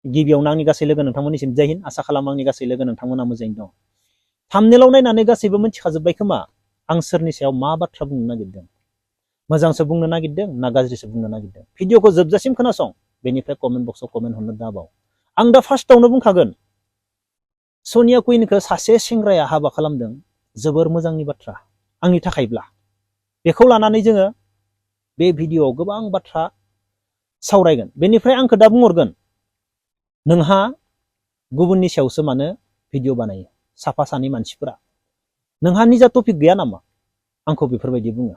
गिबियावनो आंनि गासै लोगो नोंथांमोननिसिम जय हिन्द। आसा खालामो आंनि गासै लोगो नोंथांमोना मोजाङैनो दं। थाम्बनेइलाव नायनानै गासैबो मिथिखाजोब्बाय खोमा आं सोरनि सायाव मा बाथ्रा बुंनो नागिरदों। मोजांसो बुंनो नागिरदों ना गाज्रिसो बुंनो नागिरदों। भिडिअखौ जोबजासिम खोनासं, बेनिफ्राय कमेन्ट बक्सआव कमेन्ट हरनो दाबाव। आं दा फार्स्टआवनो बुंखागोन, सनिया कुइनखौ सासे सेंग्राया हाबा खालामदों, जोबोर मोजांनि बाथ्रा आंनि थाखायब्ला। बेखौ लानानै जोङो बे भिडिअआव गोबां बाथ्रा सावरायगोन। बेनिफ्राय आंखौ दा बुंहरगोन, नोंहा गुबुननि सायावसो मानो भिडिअ बानायो साफा सानै मानसिफोरा, नोंहा निजा टपिक गैया नामा? आंखौ बेफोरबायदि बुङो।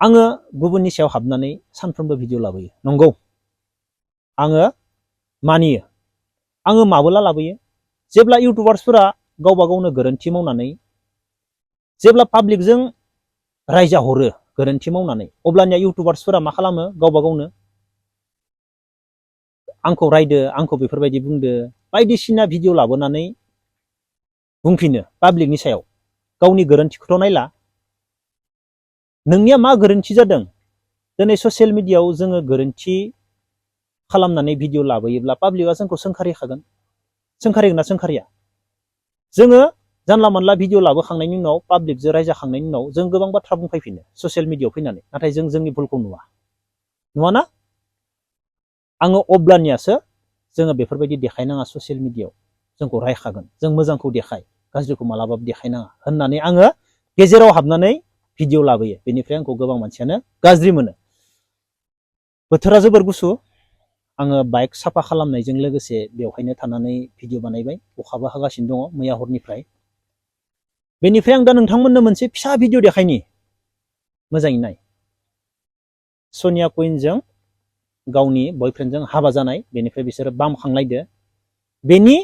आङो गुबुननि सायाव हाबनानै सानफ्रोमबो भिडिअ लाबोयो, नंगौ आङो मानियो। आङो माबोला लाबोयो? जेब्ला इउटुबार्सफोरा गावबा गावनो गोरोन्थि मावनानै जेब्ला पाब्लिकजों रायजाहरो गोरोन्थि मावनानै, अब्लानिया इउटुबार्सफोरा मा खालामो? गावबा गावनो आंखौ रायदो, आंखौ बेफोरबायदि बुंदो, बायदिसिना भिडिअ लाबोनानै बुंफिनो पाब्लिकनि सायाव। गावनि गोरोन्थिखौथ' नायला। नोंनिया मा गोरोन्थि जादों? दिनै ससियेल मिडियायाव जोङो गोरोन्थि खालामनानै भिडिअ लाबोयोब्ला पाब्लिकआ जोंखौ सोंखारिखागोन। सोंखारिगोन ना सोंखारिया? जोङो जानला मानला भिडिअ लाबोखांनायनि उनाव, पाब्लिकजों रायजाखांनायनि उनाव जों गोबां बाथ्रा बुंफैफिनो ससियेल मिडियायाव फैनानै, नाथाय जों जोंनि भुलखौ नुवाना? आङो अब्लानियासो जोङो बेफोरबायदि देखायनाङा ससियेल मिडियायाव, जोंखौ रायखागोन। जों मोजांखौ देखाय, गाज्रिखौ मालाबाबो देखायनाङा होननानै आङो गेजेराव हाबनानै भिडिअ लाबोयो। बेनिफ्राय आंखौ गोबां मानसियानो गाज्रि मोनो। बोथोरा जोबोर गुसु, आङो बाइक साफा खालामनायजों लोगोसे बेवहायनो थानानै भिडिअ बानायबाय। अखाबो हागासिनो दङ मैया हरनिफ्राय। बेनिफ्राय आं दा नोंथांमोननो मोनसे फिसा भिडिअ देखायनि, मोजाङै नाय। सनिया कुइनजों गावनि बयफ्रेन्डजों हाबा जानाय, बेनिफ्राय बिसोरो बामखांलायदो। बेनि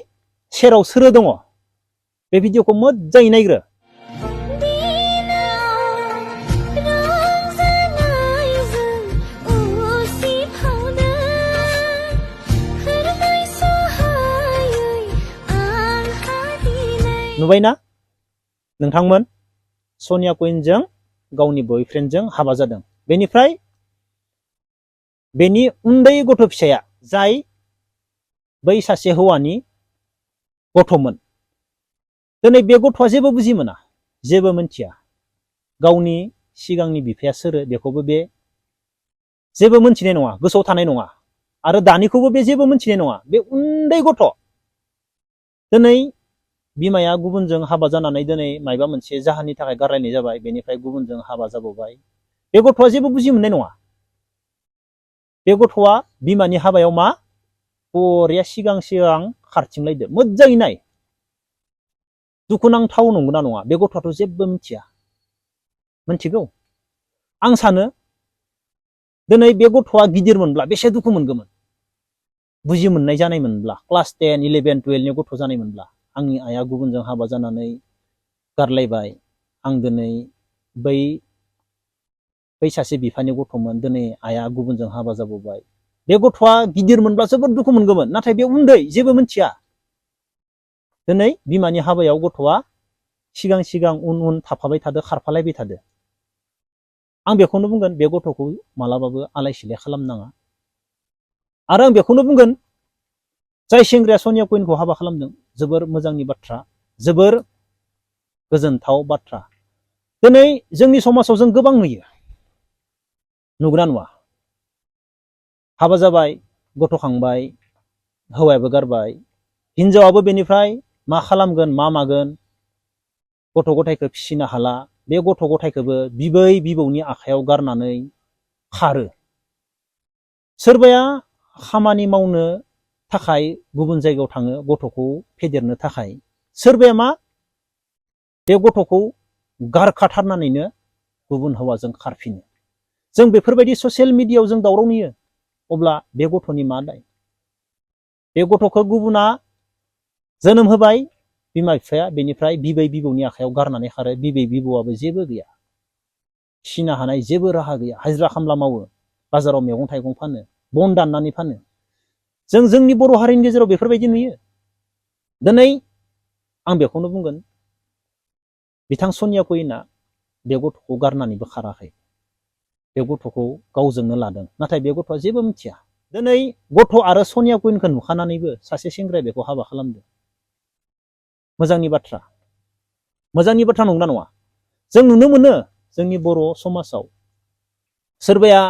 सेराव सोरो दङ? बे भिडिअखौ मोजाङै नायग्रो। नुबायना नोंथांमोन? सनिया कुइनजों गावनि बयफ्रेन्डजों हाबा जादों। बेनिफ्राय बेनि उन्दै गथ' फिसाया, जाय बै सासे हौवानि गथ'मोन, दिनै बे गथ'आ जेबो बुजि मोना, जेबो मोनथिया। गावनि सिगांनि बिफाया सोरो बेखौबो बे जेबो मोनथिनाय नङा, गोसोआव थानाय नङा। आरो दानिखौबो बे जेबो मोनथिनाय नङा। बे उन्दै गथ', दिनै बिमाया गुबुनजों हाबा जानानै दिनै मायबा मोनसे जाहोननि थाखाय गारलायनाय जाबाय, बेनिफ्राय गुबुनजों हाबा जाबावबाय। बे गथ'आ जेबो बुजि मोननाय नङा। बे गथ'आ बिमानि हाबायाव मा बरिया सिगां सिगां खारथिंलायदो। मोजाङै नाय। दुखुनांथाव नंगौना नङा? बे गथ'आथ' जेबो मिथिया। मिथिगौ? आं सानो दिनै बे गथ'आ गिदिरमोनब्ला बेसे दुखु मोनगौमोन। बुजि मोननाय जानायमोनब्ला, क्लास 10, 11, 12नि गथ' जानायमोनब्ला, आंनि आइया गुबुनजों हाबा जानानै गारलायबाय, आं दिनै बै सासे बिफानि गथ'मोन, दिनै आइया गुबुनजों हाबा जाबोबाय। बे गथ'आ गिदिरमोनब्ला जोबोद दुखु मोनगौमोन। नाथाय बे उन्दै, जेबो मिथिया। दिनै बिमानि हाबायाव गथ'आ सिगां सिगां उन उन थाफाबाय थादो, खारफालायबाय थादो। आं बेखौनो बुंगोन, बे गथ'खौ मालाबाबो आलाय सिलाय खालामनाङा। आरो आं बेखौनो बुंगोन, जाय सेंग्राया सनिया कुइनखौ हाबा खालामदों, जोबोर मोजांनि बाथ्रा, जोबोर गोजोनथाव बाथ्रा। दिनै जोंनि समाजाव जों गोबां नुयो, नुगोना नुवा? हाबा जाबाय, गथ' खांबाय, हौवायाबो गारबाय, हिनजावाबो बेनिफ्राय मा खालामगोन, मा मागोन, गथ' गथायखौ फिसिनो हाला। बे गथ' गथायखौबो बिबै बिबौनि आखायाव गारनानै खारो। सोरबाया खामानि मावनो थाखाय गुबुन जायगायाव थाङो, गथ'खौ फेदेरनो थाखाय। सोरबाया मा बे गथ'खौ गारखाथारनानैनो गुबुन हौवाजों खारफिनो। जों बेफोरबायदि ससियेल मिडियायाव जों दावराव नुयो। अब्ला बे गथ'नि मा दाय? बे गथ'खौ गुबुना जोनोम होबाय, बिमा बिफाया, बेनिफ्राय बिबै बिबौनि आखायाव गारनानै खारो। बिबै बिबौआबो जेबो गैया, फिसिनो हानाय जेबो राहा गैया। हाजिरा खामला मावो, बाजाराव मैगं थाइगं फानो, बन दाननानै फानो। जों जोंनि बर' हारिनि गेजेराव बेफोरबायदि नुयो। दिनै आं बेखौनो बुंगोन, बिथां सनिया कुइनआ बे गथ'खौ गारनानैबो खाराखै। बे गथ'खौ गावजोंनो लादों। नाथाय बे गथ'आ जेबो मिथिया। दिनै गथ' आरो सनिया कुइनखौ नुखानानैबो सासे सेंग्राया बेखौ हाबा खालामदो। मोजांनि बाथ्रा नंगौना नङा? जों नुनो मोनो जोंनि बर' समाजाव सोरबाया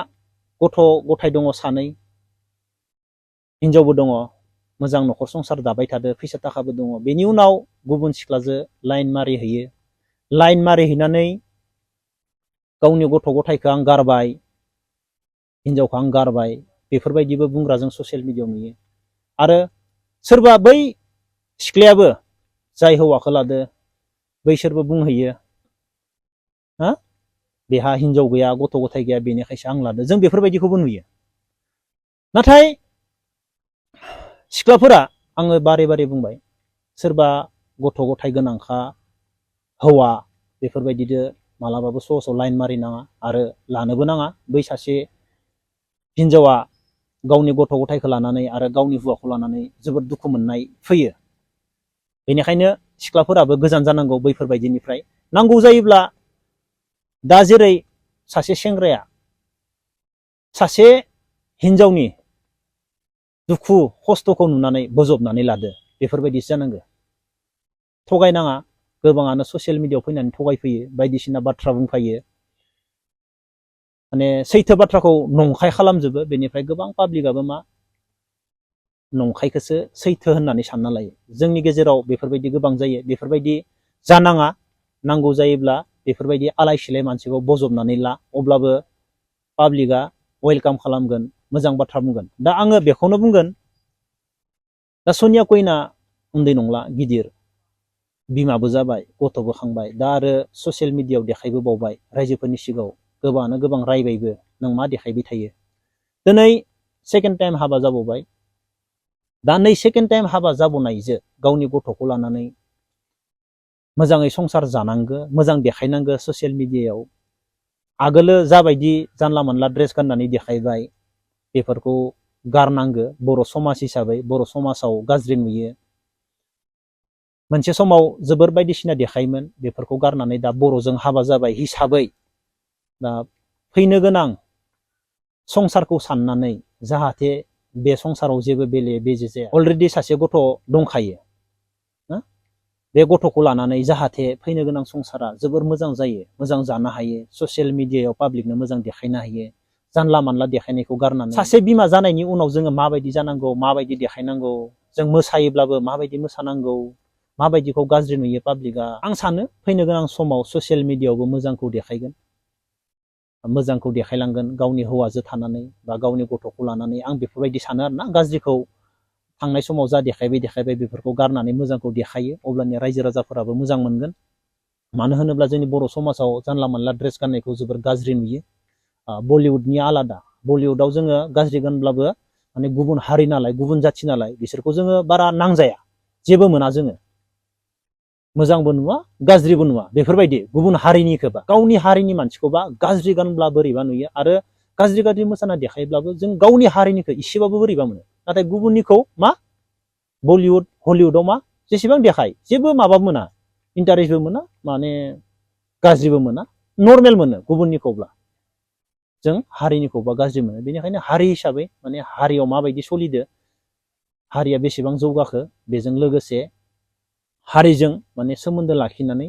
गथ' गथाय दङ सानै, हिनजावबो दङ, मोजां न'खर संसार दाबाय थादो, फैसा थाखाबो दङ। बेनि उनाव गुबुन सिख्लाजों लाइन मारिहैयो। लाइन मारिहैनानै गावनि गथ' गथायखौ आं गारबाय, हिनजावखौ आं गारबाय, बेफोरबायदिबो बुंग्रा जों ससियेल मिडियायाव नुयो। आरो सोरबा बै सिख्लायाबो जाय हौवाखौ लादो बैसोरबो बुंहैयो, हा बेहा हिनजाव गैया, गथ' गथाय गैया, बेनिखायसो आं लादो। जों बेफोरबायदिखौबो नुयो। नाथाय सिख्लाफोरा, आङो बारे बारे बुंबाय, सोरबा गथ' गथाय गोनांखा हौवा बेफोरबायदिदो मालाबाबो सहसाव लाइन मारिनाङा आरो लानोबो नाङा। बै सासे हिनजावा गावनि गथ' गथायखौ लानानै आरो गावनि हौवाखौ लानानै जोबोद दुखु मोननाय फैयो। बेनिखायनो सिख्लाफोराबो गोजान जानांगौ बैफोरबायदिनिफ्राय। नांगौ जायोब्ला दा जेरै सासे सेंग्राया सासे हिनजावनि दुखु खस्थ'खौ नुनानै बोजबनानै लादो, बेफोरबायदिसो जानांगौ। थगायनाङा। गोबाङानो ससियेल मिडियायाव फैनानै थगायफैयो, बायदिसिना बाथ्रा बुंफायो, माने सैथो बाथ्राखौ नंखाय खालामजोबो। बेनिफ्राय गोबां पाब्लिकआबो मा नंखायखौसो सैथो होननानै सानना लायो। जोंनि गेजेराव बेफोरबायदि गोबां जायो। बेफोरबायदि जानाङा। नांगौ जायोब्ला बेफोरबायदि आलाय सिलाय मानसिखौ बजबनानै ला, अब्लाबो पाब्लिकआ वेलकाम खालामगोन, मोजां बाथ्रा बुंगोन। दा आङो बेखौनो बुंगोन, दा सनिया कुइनआ उन्दै नंला, गिदिर, बिमाबो जाबाय, गथ'बो खांबाय, दा आरो ससियेल मिडियायाव देखायबोबावबाय रायजोफोरनि सिगाङाव, गोबाङानो गोबां रायबायबो, नों मा देखायबाय थायो। दिनै सेकेन्ड टाइम हाबा जाबावबाय। दा नै सेकेन्ड टाइम हाबा जाबावनायजों गावनि गथ'खौ लानानै मोजाङै संसार जानांगो, मोजां देखायनांगो ससियेल मिडियायाव। आगोलो जाबायदि जानला मोनला ड्रेस गाननानै देखायबाय, बेफोरखौ गारनांगो। बर' समाज हिसाबै बर' समाजाव गाज्रि नुयो। मोनसे समाव जोबोर बायदिसिना देखायोमोन, बेफोरखौ गारनानै दा बर'जों हाबा जाबाय हिसाबै दा फैनो गोनां संसारखौ साननानै जाहाथे बे संसाराव जेबो बेले बेजे जाया। अलरेडि सासे गथ' दंखायो, बे गथ'खौ लानानै जाहाथे फैनो गोनां संसारा जोबोर मोजां जायो, मोजां जानो हायो, ससियेल मिडियायाव पाब्लिकनो मोजां देखायनो हायो। जानला मानला देखायनायखौ गारनानै सासे बिमा जानायनि उनाव जोङो माबायदि जानांगौ, माबायदि देखायनांगौ, जों मोसायोब्लाबो माबायदि मोसानांगौ, माबायदिखौ गाज्रि नुयो पाब्लिकआ। आं सानो फैनो गोनां समाव ससियेल मिडियायावबो मोजांखौ देखायगोन, मोजांखौ देखायलांगोन, गावनि हौवाजों थानानै बा गावनि गथ'खौ लानानै। आं बेफोरबायदि सानो आरोना, गाज्रिखौ थांनाय समाव जा देखायबाय बेफोरखौ गारनानै मोजांखौ देखायो, अब्लानिया रायजो राजाफोराबो मोजां मोनगोन। मानो होनोब्ला जोंनि बर' समाजाव जानला मानला ड्रेस गाननायखौ जोबोर गाज्रि नुयो। बलिउडनि आलादा, बलिउडआव जोङो गाज्रि गानब्लाबो माने गुबुन हारि नालाय, गुबुन जाथि नालाय, बिसोरखौ जोङो बारा नांजाया, जेबो मोना जोङो, मोजांबो नुवा गाज्रिबो नुवा। बेफोरबायदि गुबुन हारिनिखौबा, गावनि हारिनि मानसिखौबा गाज्रि गानब्ला बोरैबा नुयो, आरो गाज्रि गाज्रि मोसाना देखायोब्लाबो जों गावनि हारिनिखौ इसेबाबो बोरैबा मोनो। नाथाय गुबुननिखौ मा बलिउड हलिउडआव मा जेसेबां देखाय जेबो माबा मोना, इन्टारेस्टबो मोना, माने गाज्रिबो मोना, नर्मेल मोनो। गुबुननिखौब्ला जों हारिनिखौबा गाज्रि मोनो। बेनिखायनो हारि हिसाबै माने हारियाव माबायदि सलिदो, हारिया बेसेबां जौगाखो, बेजों लोगोसे हारिजों माने सोमोन्दो लाखिनानै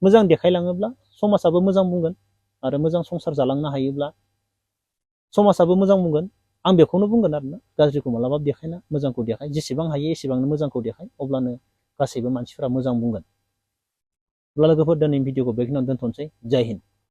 मोजां देखायलाङोब्ला समाजाबो मोजां बुंगोन, आरो मोजां संसार जालांनो हायोब्ला समाजाबो मोजां बुंगोन। आं बेखौनो बुंगोन आरोना, गाज्रिखौ मालाबाबो देखायना, मोजांखौ देखाय, जेसेबां हायो एसेबांनो मोजांखौ देखाय, अब्लानो गासैबो मानसिफ्रा मोजां बुंगोन। अब्ला लोगोफोर दिनैनि भिडिअखौ बेखिनियावनो दोनथ'नोसै। जय हिन्द।